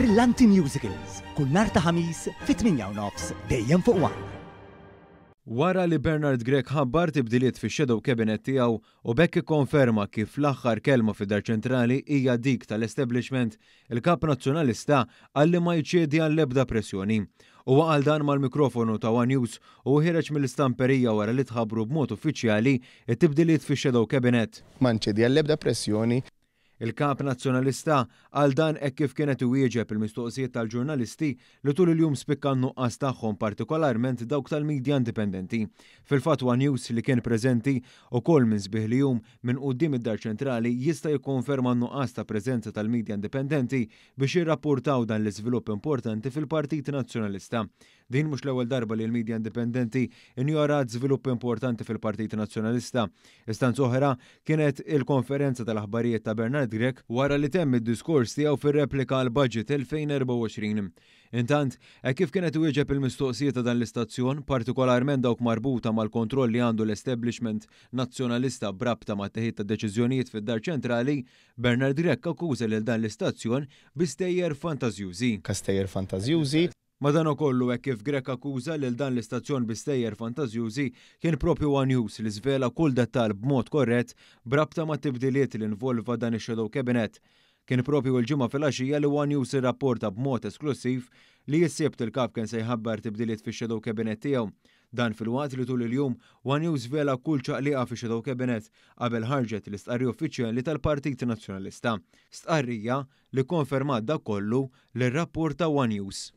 Brillanti Musicals, kull nhar ta' Ħamis fit-8 u nofs dejjem fuq One. Wara li Bernard Grech ħabbar tibdiliet fix-shadow cabinet tiegħu u b'hekk ikkonferma kif l-aħħar kelma fid-Dar Ċentrali hija dik tal-establishment, il-Kap Nazzjonalista qal li ma jċedi għall-ebda pressjoni. Huwa qal dan mal-mikrofonu ta' one News u ħiereġ mill-istamperija wara li tħabbru b'mod uffiċjali t-tibdiliet fix-shadow cabinet. Ma nċedi għall-ebda pressjoni. Il-Kap Nazzjonalista qal dan hekk kif kien qed iwieġeb il-mistoqsijiet tal-ġurnalisti li tul il-jum spikka n-nuqqas tagħhom partikolarment dawk tal-midja indipendenti. Fil-fatt one News li kien preżenti ukoll minn sbieħ li jum minn quddiem id-Dar Ċentrali jista' jikkonferma n-nuqqas ta' preżenza tal-midja indipendenti biex jirrappurtaw dan l-iżvilupp importanti fil-Partit Nazzjonalista. Din mhux l-ewwel darba li l-midja indipendenti injorat żviluppi importanti fil-Partit Nazzjonalista. Istanza oħra kienet il-konferenza tal-aħbarijiet ta' Bernard Grech wara li temm id-diskors tiegħu fir-replika għall-Budget 2024. Intant, hekk kif kien qed iwieġeb il-mistoqsijiet ta' dan l-istazzjon, partikolarment dawk marbuta mal-kontroll li għandu l-establishment Nazzjonalista b'rabta mat-teħid ta' deċiżjonijiet fid-Dar Ċentrali, Bernard Grech akkuża lil dan l-istazzjon bi stejjer fantażjużi. Stejjer fantażjużi. Madanakollu, hekk kif Grech akkuża lil dan l-istazzjon bi stejjer fantażjużi, kien proprju one News li żvela kull dettall b'mod korrett b'rabta mat-tibdiliet li involva dan ix-shadow cabinet. Kien proprju l-Ġimgħa filgħaxija li one News irrapporta b'mod esklussiv li s-Sibt il-Kap kien se jħabbar tibdiliet fix-shadow cabinet tiegħu. Dan filwaqt li tul il-jum, one News żvela kull ċaqliqa fix-shadow cabinet qabel ħarġet l-istqarrija uffiċjali tal-Partit Nazzjonalista. Stqarrija li kkonfermat dak kollu li rrapporta one News.